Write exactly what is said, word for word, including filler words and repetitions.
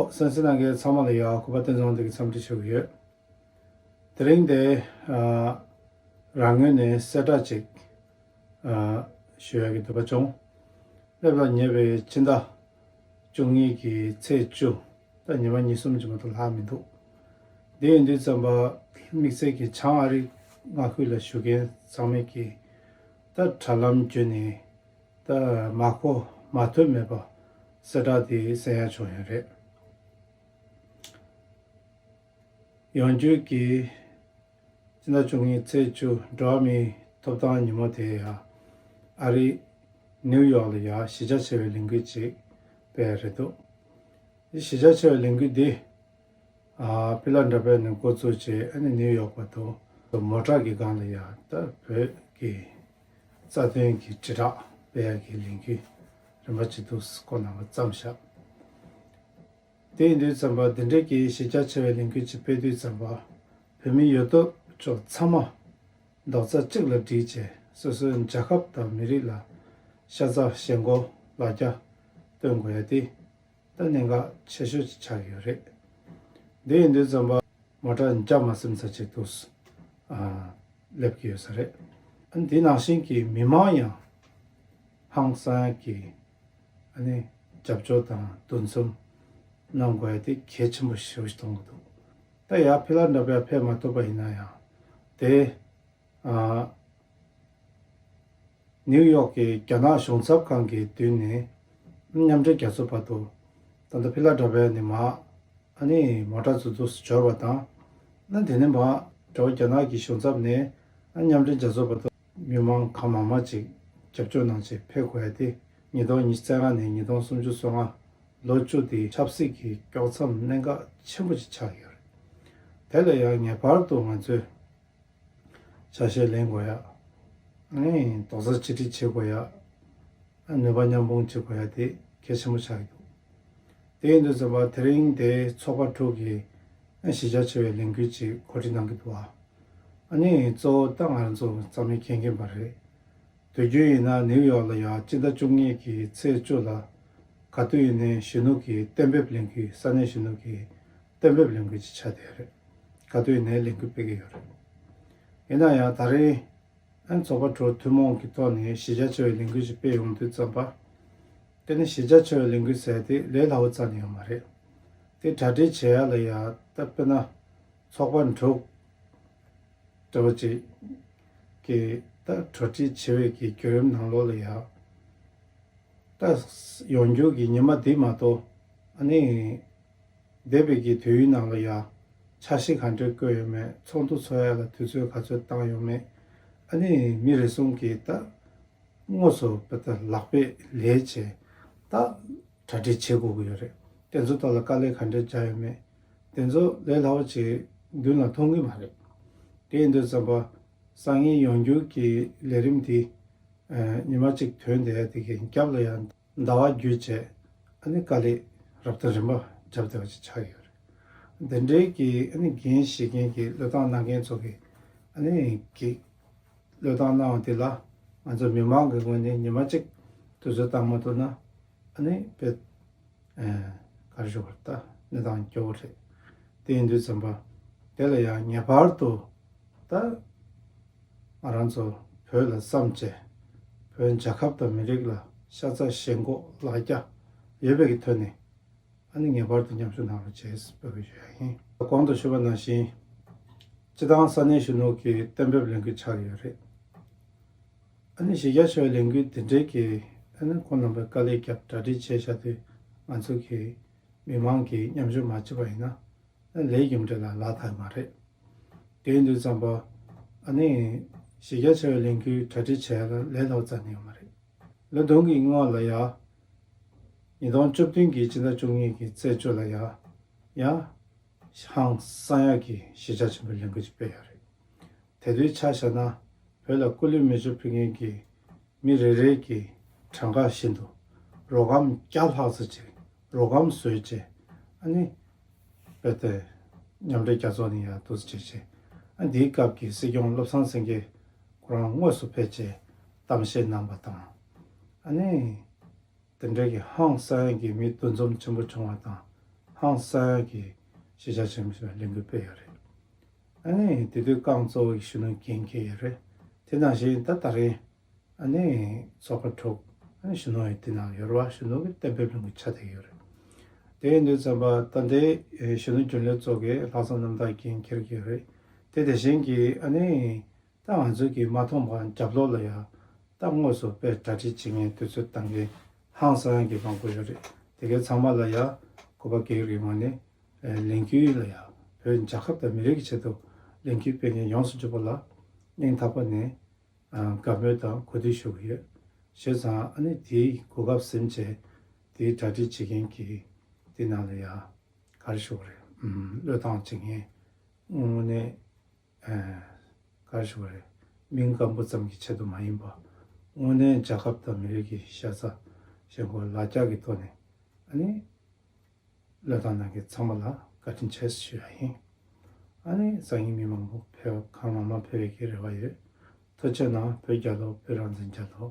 གསན་གཟིགས་གནང་མཁན་ཚང་མ་ལ་ཡ་གུས་པ་བསྟན་འཛིན་དབང་འདུས་ཀྱིས་འཚམས་འདྲི་ཞུ་གི་ཡོད། དེ་རིང་འདི་ཨ་རང་ངོས་ནས་གསལ་བསྒྲགས་ཅིག་ཨ་ཞུ་ཡག་གི་འདོད་པ་བྱུང་། སླེབས་ལ་ཉེ་བའི་ཕྱི་ཟླ་བཅུ་གཉིས་ཀྱི་ཚེས་བཅུ། ད་ཉི་མ་གཉིས་གསུམ་ཅིག་མ་གཏོགས་ལྷག་མི་འདུག་དེ་ཡིན་དུས་ཙམ་པ་དམིགས་བསལ་གྱི་བྱང་ཨ་རི་མངའ་ཁུལ་ལ་བཞུགས་མཁན་ཚང་མས་ཀྱིས་ད་དྲ་ལམ་བརྒྱུད་ནས་ད་མ་གོ་མ་ཐོས་མེད་པ་གསལ་བསྒྲགས་དེ་གསན་ཡག་བྱུང་ཡོད་རེད། ཡོང་རྒྱུ་གི་ཕྱི་ཟླ་བཅུ་གཉིས་ཚེས་བཅུ་འགྲོ་བ་མིའི་ཐོབ་ཐང་ཉིན་མོ་དེ་ཡང་ཨ་རི་ནིའུ་ཡོག་ལ་ཡང་གཞིས་ཆགས་ཆེ་བའི་ལས་འགུལ་ཅིག་སྤེལ་ཡག་རེད་འདུག་གཞིས་ཆགས་ཆེ་བའི་ལས་འགུལ་འདི་ཨ་ཕི་ལ་ཌེལ་ཕི་ཡ་ནས་འགོ་བཙུགས་བྱས་ཨ་ནི་ནིའུ་ཡོག་བར་དུ་མོ་ཊ་གི་སྒང་ལ་ཡང་ད་བོད་ཀྱི་རྩ་དོན་གྱི་དྲིལ་བསྒྲགས་སྤེལ་ཡག་གི་ལས་འགུལ་རིམ་པ་ཅིག་འདུག་སེ་ཁོང་རྣམ་པ་བརྩམས་བཞག་དེ་ཡིན་དུས་ཙམ་པ་འདི་འདྲའི་གི་གཞིས་ཆགས་ཆེ་བའི་ལས་འགུལ་ཅིག་སྤེལ་དུས་ཙམ་པ་བོད་མི་ཡོད་དོ་ཅོག་ཚང་མ་རྡོག་རྩ་གཅིག་ལ་སྒྲིལ་བྱས་སོ་སོའི་རྒྱལ་ཁབ་དང་མི་རིགས་ལ་ཤ་ཚ་ཞེན་ཁོག་ལ་རྒྱ་སྟོན་དགོས་ཡ་དེ་ད་གནད་འགག་ཆེ་ཤོས་ཅིག་ཆགས་ཡོད་རེད། འདི་ཡིན་དུས་ཙམ་པ་མོ་ཊ་འཇའ་མ་ཟིན་ས་ཅིག་འདུག་སེ་ཨ་སླེབས་ཀྱི་ཡོད་ས་རེད། ཨ་འདི་ནང་བཞིན་གྱི་མི་མང་ཡང་ཧང་སང་གི་ཨ་ནི་རྒྱབ་སྐྱོར་དང་འདུ་འཛོམས་གནང་དགོས་ཡ་དེ་གལ་ཆེན་པོ་ཞེ་པོ་ཞིག་མཐོང་གི་འདུག་ད་ཡར་ཕི་ལ་ཌེལ་ཕི་ཡ་ཕེབས་མ་ཐུབ་པ་ཡིན་ན་ཡང་དེ་ཨ་ནིའུ་ཡོག་གི་རྒྱ་ནག་གཞུང་ཚབ་ཁང་གི་མདུན་ནས་མཉམ་འབྲེལ་རྒྱལ་ཚོགས་བར་དུ་ད་ལྟ་ཕི་ལ་ཌེལ་ཕི་ཡ་ནས་མར་ཨ་ནི་མོ་ཊ་ཚུར་འདུག་སེ་འབྱོར་བ་དང་། ཨ་དེ་ནས་མར་འགྲོ་བ་རྒྱ་ནག་གི་གཞུང་ཚབ་ནས་ཨ་མཉམ་འབྲེལ་རྒྱལ་ཚོགས་བར་དུ་མི་མང་གང་མང་མང་ཅིག་རྒྱབ་སྐྱོར་གནང་བྱས་ཕེབས་དགོས་ཡ་དེ་ཉིས་སྟོང་ཉི་ཤུ་རྩ་ལྔ་ནས་ཉིས་སྟོང་སུམ་ཅུ་སོ་ལྔ་ལོ་བཅུ་དེའི་ཆབ་སྲིད་ཀྱི་དཀྱོག་མཚམས་གནད་འགག་ཆེན་པོ་ཅིག་ཆགས་ཡོད་རེད། དེ་ལ་ཡང་ངེས་པར་དུ་ང་ཚོས་ཆ་ཤས་ལེན་དགོས་ཡ། ཨ་ནི་རྡོག་རྩ་གཅིག་སྒྲིལ་བྱེད་དགོས་ཡ། ཨ་ནུས་པ་མཉམ་སྤུངས་བྱེད་དགོས་ཡ་དེ་གལ་ཆེན་པོ་ཆགས་ཀྱི་འདུག་དེ་ཡིན་དུས་ཙམ་པ་དེ་རིང་དེ་ཚོགས་པ་དྲུག་གིས་ཨ་གཞིས་ཆགས་ཆེ་བའི་ལས་འགུལ་ཅིག་གོ་སྒྲིག་གནང་གི་འདུག་བ། ཨ་ནི་གཙོ་བོ་ད་ང་རང་ཚོ་ཚང་མས་མཁྱེན་མཁྱེན་པ་རེད། དུས་རྒྱུན་ཡིན་ན་ནིའུ་ཡོག་ལ་ཡང་སྤྱི་ཟླ་བཅུ་གཉིས་ཀྱི་ཚེས་བཅུ་ལ་ག་དུས་ཡིན་ནའི་གཞོན་ནུ་གི་གཏན་འབེབས་ལས་འགུལ་ས་གནས་གཞོན་ནུ་གི་གཏན་འབེབས་ལས་འགུལ་ཅིག་ཆགས་བསྡད་ཡོད་རེད། ག་དུས་ཡིན་ནའི་ལས་འགུལ་སྤེལ་གྱི་ཡོད་རེད། ཡིན་ན་ཡང་ད་རེས་ཨ་ཚོགས་པ་དྲུག་ཐུན་མོང་གི་ཐོག་ནས་གཞིས་ཆགས་ཆེ་བའི་ལས་འགུལ་ཞིག་སྤེལ་ཡོང་དུས་ཙམ་པ། དེ་ནི་གཞིས་ཆགས་ཆེ་བའི་ལས་འགུལ་ཟེར་དེ་ལས་སླ་བོ་རྩ་ནས་ཡོད་མ་རེད། དེ་གྲ་སྒྲིག་བྱེད་ཡ་ལ་ཡ་ད་དཔེར་ན་ཚོགས་པ་དྲུག་འདྲ་བོ་ཅིག་གི་ད་གྲ་སྒྲིག་བྱེད་པའི་གི་བརྒྱུད་རིམ་ནང་ལོགས་ལ་ཡ། ད་ཡོང་རྒྱུ་གི་ཉི་མ་འདི་མ་གཏོགས་ཨ་ནི། འདས་པའི་གི་དུས་ཡུན་ནང་ལ་ཡང་འཆར་གཞི་ག་འདྲས་བཀོད་ཡོད་མེད། ཚོགས་འདུ་ཚོགས་ཡ་ལ་དུས་ཚོད་ག་ཚོད་བཏང་ཡོད་མེད། ཨ་ནི་མི་རེ་ཟུང་གིས་ད་དངོས་སུ་བ་ད་ལག་པས་ལས་བྱས་ད་གྲ་སྒྲིག་བྱེད་དགོས་ཀྱི་ཡོད་རེད། དེ་ཚོ་ཐོག་ལ་དཀའ་ལས་ག་འདྲས་བརྒྱབ་ཡོད་མེད། དེ་ཚོ་ལས་སླ་བོ་ཅིག་མདུན་ལ་མཐོང་གི་མ་རེད། དེ་ཡིན་དུས་ཙམ་པ་སང་ཉིན་ཡོང་རྒྱུ་གི་ལས་རིམ་འདི་ཉི་མ་གཅིག་ཐོན་བསྡད་ཡ་དེ་གི་རྒྱབ་ལ་ཡང་ཟླ་བ་བརྒྱུད་བྱས་ཨ་ནི་དཀའ་ལས་རབ་དང་རིམ་པ་བརྒྱབ་བསྡད་པ་ཅིག་ཆགས་ཡོད་རེད། འདི་འདྲའི་གི་ཨ་ནི་འགན་བཞེས་མཁན་གྱི་བློས་བཏང་གནང་མཁན་ཚོ་གི་ཨ་ནི་གི་བློས་བཏང་གནང་བ་དེ་ལ་ང་ཚོ་མི་མང་གི་ངོས་ནས་ཉི་མ་གཅིག་དུས་ཚོད་བཏང་མ་ཐུབ་ན་ཨ་ནི་དཔེ་ག་རེ་ཞུ་དགོས་རེད། ད་གནས་སྟངས་སྐྱོ་བོ་རེད། དེ་ཡིན་དུས་ཙམ་པ་དེ་ལ་ཡང་ངེས་པར་དུ་ད་ང་རང་ཚོ་བོད་ལ་བསམ་བྱས་བོད་རྒྱལ་ཁབ་དང་མི་རིགས་ལ་ཤ་ཚ་ཞེན་ཁོག་ལ་རྒྱ་ཡོད་པའི་གི་ཐོག་ནས་ཨ་ནི་ངེས་པར་དུ་མཉམ་ཞུགས་གནང་རོགས་བྱེད་ཟེར་འབོད་སྐུལ་ཞུ་ཡ་ཡིན། གོང་དུ་ཞུས་པ་ནང་བཞིན་སྤྱི་བཏང་ས་གནས་གཞོན་ནུ་གི་གཏན་འབེབས་ལས་འགུལ་ཆགས་ཡོད་རེད། ཨ་ནི་གཞིས་རྒྱ་ཆེ་བའི་ལས་འགུལ་འདི་འདྲའི་གི་ཨ་ནི་ཁོང་རྣམ་པས་དཀའ་ལས་བརྒྱབ་གྲ་སྒྲིག་བྱས་བཞག་དུས་ང་ཚོ་གི་མི་མང་གིས་མཉམ་ཞུགས་མ་བྱས་པ་ཡིན་ན་ཨ་ལས་རྒྱུ་འབྲས་ལ་ལག་ཐག་མ་རེད། དེ་ཡིན་དུས་ཙམ་པ་ཨ་ནི་གཞིས་རྒྱ་ཆེ་བའི་ལས་འགུལ་གྲ་སྒྲིག་བྱས་ལ་ལས་སླ་བོ་རྩ་ནས་ཡོད་མ་རེད། ལོ་བདུན་གྱི་སྔོན་ལ་ཡ། ཉིས་སྟོང་བཅུ་བདུན་གྱི་སྤྱི་ཟླ་བཅུ་གཉིས་ཀྱི་ཚེས་བཅུ་ལ་ཡ། ཡ། ཧང་སང་ཡག་གི་གཞིས་ཆགས་ཆེན་པོའི་ལས་འགུལ་ཅིག་སྤེལ་ཡོད་རེད། དེ་དུས་ཆ་བཞག་ན་བོད་ལ་སྐུ་ལུས་མེ་མཆོད་ཕུལ་མཁན་གྱི་མི་རེ་རེ་གི་གྲངས་ཀ་བཞིན་དུ་རོ་སྒམ་བརྒྱ་ལྷག་ཙམ་ཅིག་རོ་སྒམ་བཟོས་བྱས་ཨ་ནི་རྦད་དེ་མཉམ་འབྲེལ་རྒྱལ་ཚོགས་ནས་ཡར་འདུག་སེ་བྱས་བྱས་ཨ་འདིའི་སྐབས་ཀྱི་སྲིད་སྐྱོང་བློ་བཟང་སེང་གེ་ཁོ་རང་དངོས་སུ་ཕེབས་བྱས་གཏམ་བཤད་གནང་པ་དང་ཨ་ནི། དེ་འདྲ་གི་ཧང་སང་གི་མི་འདུ་འཛོམས་ཆེན་པོ་བྱུང་བ་དང་ ཧང་སང་གི་གཞིས་ཆགས་ཆེན་མོ་ཞིག་ལ་ལས་འགུལ་སྤེལ་ཡོད་རེད། ཨ་ནི་དེ་དུས་རྐང་གཙོ་བོ་གཞོན་ནུ་འགན་འཁྱེར་ཡོད་རེད། དེ་ནང་བཞིན་ད་ད་རེས་ཨ་ནི་ཚོགས་པ་དྲུག་ཨ་ནི་གཞོན་ནུ་ཡི་དེ་ནང་ཡོད་རེད་བ། གཞོན་ནུ་གི་གཏན་འབེབས་ལས་འགུལ་ཆགས་བསྡད་ཡོད་རེད། དེ་ཡིན་དུས་ཙམ་པ་ད་ལྟའི་གཞོན་ནུ་རྒྱུན་ལས་ཚོགས་ཀྱི་ལྷག་བསམ་རྣམ་དག་འགན་འཁྱེར་གྱི་ཡོད་རེད། དེ་དེ་བཞིན་གྱི་ཨ་ནི་ད་ང་ཚོས་ཀྱིས་མ་མཐོང་བར་རྒྱབ་ལོགས་ལ་ཡ་ད་དངོས་སུ་དཔེ་གྲ་སྒྲིག་བྱེད་མཁན་དུས་ཚོད་བཏང་མཁན་ཧང་སང་གི་མང་པོ་ཡོད་རེད། དེ་གའི་ཚང་མ་ལ་ཡ་གུས་པ་གེགས་རིང་བ་ནས་ལས་འགུལ་ལ་ཡ་བོད་རྒྱལ་ཁབ་དང་མི་རིགས་ཀྱི་ཆེད་དུ་ལས་འགུལ་སྤེལ་མཁན་ཡོངས་སུ་གྲུབ་པ་ལ་སྙིང་ཐག་པ་ནས་དགའ་མོས་དང་གུས་འདུད་ཞུ་གི་ཡོད། བྱས་ཙང་ཨ་ནི་དེའི་གོ་སྐབས་ཟིན་བྱས་དེའི་གྲ་སྒྲིག་བྱེད་མཁན་གྱི་དེ་ནང་ལ་ཡ་ག་རེ་ཞུ་དགོས་རེད། བློས་བཏང་བྱེད་མཁན་དངོས་གནས། ག་རེ་ཞུ་དགོས་རེད། མིང་སྐམ་པོ་ཙམ་གྱི་ཆེད་དུ་མ་ཡིན་པ། དངོས་གནས་རྒྱལ་ཁབ་དང་མི་རིགས་ཀྱི་ཤ་ཚ་ཞེན་ཁོག་ལག་རྒྱག་གི་ཐོག་ནས་ཨ་ནི་བློས་བཏང་གནང་མཁན་ཚང་མ་ལ་བཀའ་དྲིན་ཆེ་ཞུ་ཡ་ཡིན། ཨ་ནི་སང་ཉིན་མི་མང་པོ་ཕེབས་གང་མང་མང་ཕེབས་ཡས་ཀྱི་རེ་བ་ཡོད། ཐུགས་རྗེ་གནང་། བོད་རྒྱལ་ལོ། བོད་རང་བཙན་རྒྱལ་ལོ།